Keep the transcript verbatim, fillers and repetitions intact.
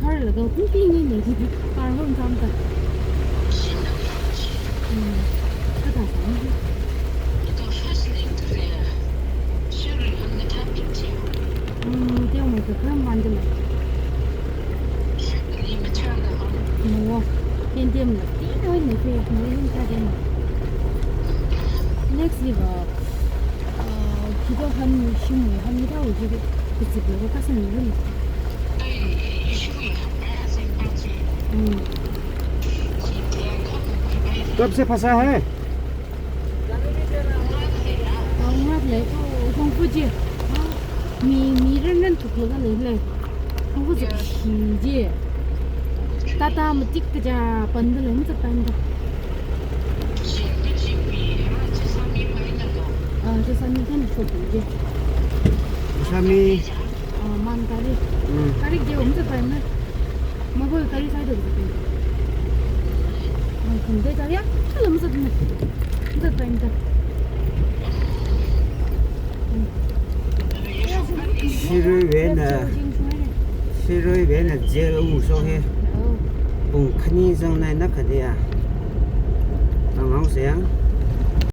Kharlaga pingping eina leili, kharhon thamda. Hmm. Kathā sāni. Hmm, teo mai kakharam vānda lei. Mawa, teo teo mai, teo mai, teo mai, teo mai. Next li va, uh, khi teo han, shimwui han hithāwui chi, kaziplaga kasān ni. Hmm. कब से फंसा है? Ngalei ko, Shongfa chi. Mi, mi ren ren thuklaga leilei. Shongfa chi khi chi. Tata matik kaja panda lei, matak panda. Sami kan shopping de. Sami. Ah, man kari. Hmm. Kari de um sa pai na. Mobile kari sa de. Ang kung de kari ya. Kala um sa de. Um sa pai na. Shirui wena. Shirui wena jail um so he. Oh. Pung khani zang nai na kadi ya. Ang ang sayang.